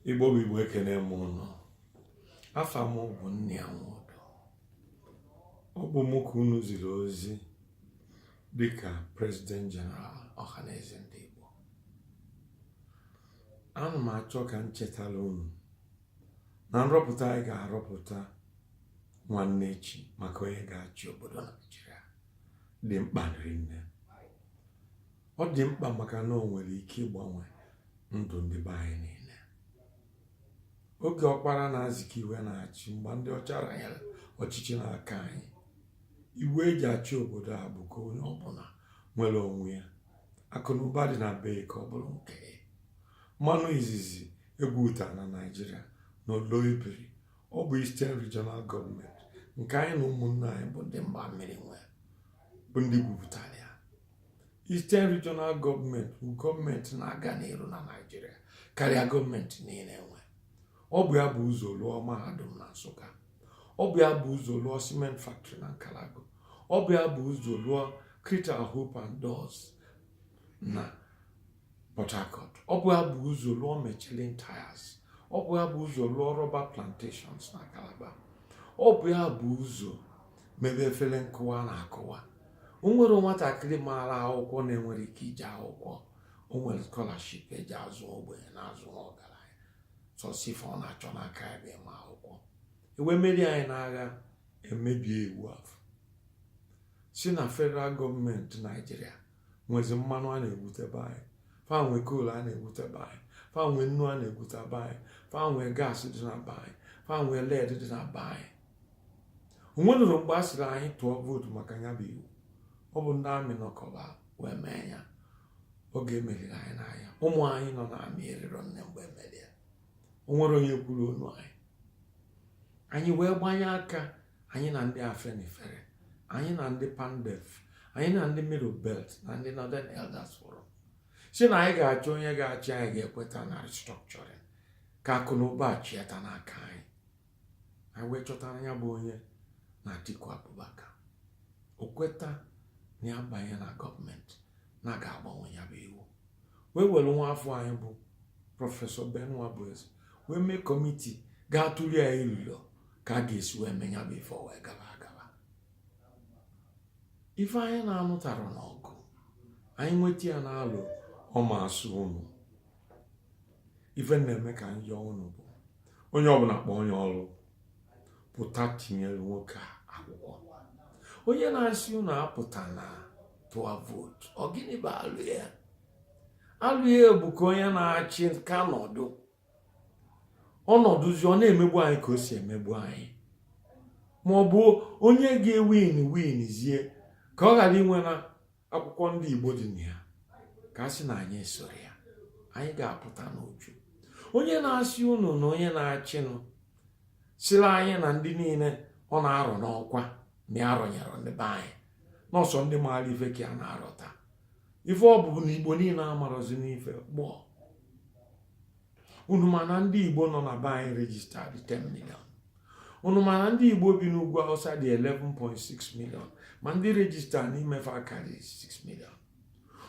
Igbo bụ Igbo, ekene m ụnụ. Afa m bụ Nnia Nwodo. Ọ bụ mụ ka unu ziri ozi dịka President General Ọhaneze Ndị Igbo. Ana m achọ ka m chetara unu na nrọpụta anyị ga-arọpụta nwanne echi maka onye ga-achị obodo Naijiria dị mkpa rinne. Ọ dị mkpa maka na o nwere ike ịgbanwe ndụ ndị be anyị niile. Oge Ọkpara na Azikiwe na-achị, mgbe ndị ọcha ranyere ọchịchị n'aka anyị, iwu eji achị obodo a bụ ka onye ọbụla nwere onwe ya, akụ na ụba dị na be ya ka ọ bụrụ nke ya. Mmanụ izizi egwuta na Naijiria na Oloibiri, ọ bụ Eastern Regional Government nke anyị na ụmụnne anyị bụ ndị mba mmiri nwe bụ ndị gwupụtara ya. Eastern Regional Government bụ gọọmenti na-aga n'iru na Naijiria karịa gọọmenti niile nwe. Ọ bụ ya bụ ụzọ lụọ mahadum na Nsụka, ọ bụ ya bụ ụzọ lụọ cement factory na Nkalagu, ọ bụ ya bụ ụzọ lụọ Crittall Hope and Doors na Port Harcourt, ọ bụ ya bụ ụzọ lụọ Michelin tires, ọ bụ ya bụ ụzọ lụọ rubber plantations na Calabar, ọ bụ ya bụ ụzọ mebe efere nkụwa na akụwa. O nwere nwatakịrị maara akwụkwọ na-enwere ike ije akwụkwọ, o nwere scholarship eji azụ ogbenye na azụ ọgaranya. Sọsọ ife ọ na-achọ n'aka ya bụ ịma akwụkwọ. Ewe meri anyị n'agha, emebie iwu afọ si na federal gọọmenti Naijiria nwezi mmanụ a na-egwute be anyị, fa nwe coal a na-egwute be anyị, fa nwe nnu a na-egwute be anyị, fa nwe gas dị na be anyị, fa nwe lead dị na be anyị. O nwenụrụ mgbe a sịrị anyị tụọ vootu maka ya bụ iwu. Ọ bụ ndị army nọkọba wee mee ya oge emeriri anyị n'anya. Ụmụ anyị nọ na army eriro nne mgbe emeri ya. O nwere onye kwuru onu anyị. Anyị wee gbanye aka, anyị na ndị Afenifere, anyị na ndị PANDEF, anyị na ndị Middle Belt na ndị Northern Elders Forum, si na anyị ga-achọ onye ga-achị anyị ga-ekweta na restructuring ka akụ na ụba chiata n'aka anyị. Anyị wee chọtara ya bụ onye na Atiku Abubakar. O kweta na ya banye na gọọmenti na ga-agbanwe ya bụ iwu, wee were nwa afọ anyị bụ Professor Ben Nwabueze wee mee committee ga-atụli ya ilulo ka a ga-esi wee mee ya bụ ife wee gaba agaba. Ife anyị na-anụtara n'ọgụ anyị nweta ya na-alụ ọma asụ unu. Ife na-eme ka njọ unu bụ onye ọbụla kpọọ onye ọrụ pụta tinyere nwoke a akwụkwọ. Onye na-asị unu apụta na tụọ vootu, ọ gịnị bụ alụ ya? Alụ ya bụ ka onye na-achị ka nọdụ ọnọdụzi, ọ na-emegbu anyị ka o si emegbu anyị, ma ọ bụ onye ga-ewin win zie ka ọ ghara inwe na akwụkwọ ndị Igbo dị na ya, ka a sị na anyị soro ya, anyị ga-apụta n'uju. Onye na-asị unu na onye na-achịnụ sịrị anyị na ndị niile ọ na-arọ n'ọkwa na ya rọnyere ndị be anyị nọọsọ ndị maara ife ka a na-arọta ife. Ọ bụ na Igbo niile amarọzi n'ife gbọọ unu, mana ndị Igbo nọ na be anyị register dị 10 million. Unu mana ndị Igbo bi n'ugwu Awụsa dị 11.6 million, ma ndị register n'imefe akarị 6 million.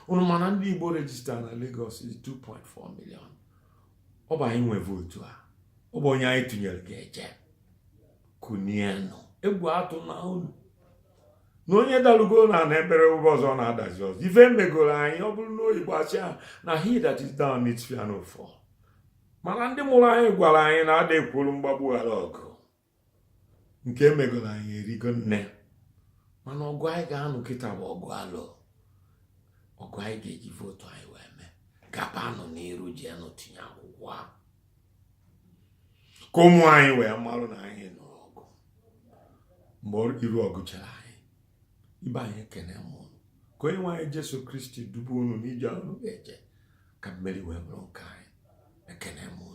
Unu mana ndị Igbo register na Lagos dị 2.4 million. Ọ bụ anyị nwe vootu a, ọ bụ onye anyị tụnyere ga-eje. Kunienụ, egwu atụ na unu na onye dalugo na na ekpere ụgwọ ọzọ na-adazi ọzọ. Ife megoro anyị, ọ bụrụ na oyibo asị ha na he that is down needs fear no fall, mana ndị mụrụ anyị gwara anyị na ada ekwuru mgbagbu ghara ọgụ. Nke emegoro anyị erigo nne, mana ọgụ anyị ga-anụ kịta bụ ọgụ alụ, ọgụ anyị ga-eji vootu anyị wee mee. Gabanụ n'iru, jeenụ tinye akwụkwọ a ka ụmụ anyị wee marụ na anyị nụrụ ọgụ mgbe iru ọgụ chere anyị. Ibe anyị, ekene m unu. Ka onye nwe anyị Jesu Kristi dubu unu n'ije unu ga-eje, ka mmeri wee bụrụ nke anyị. Ekene m unu.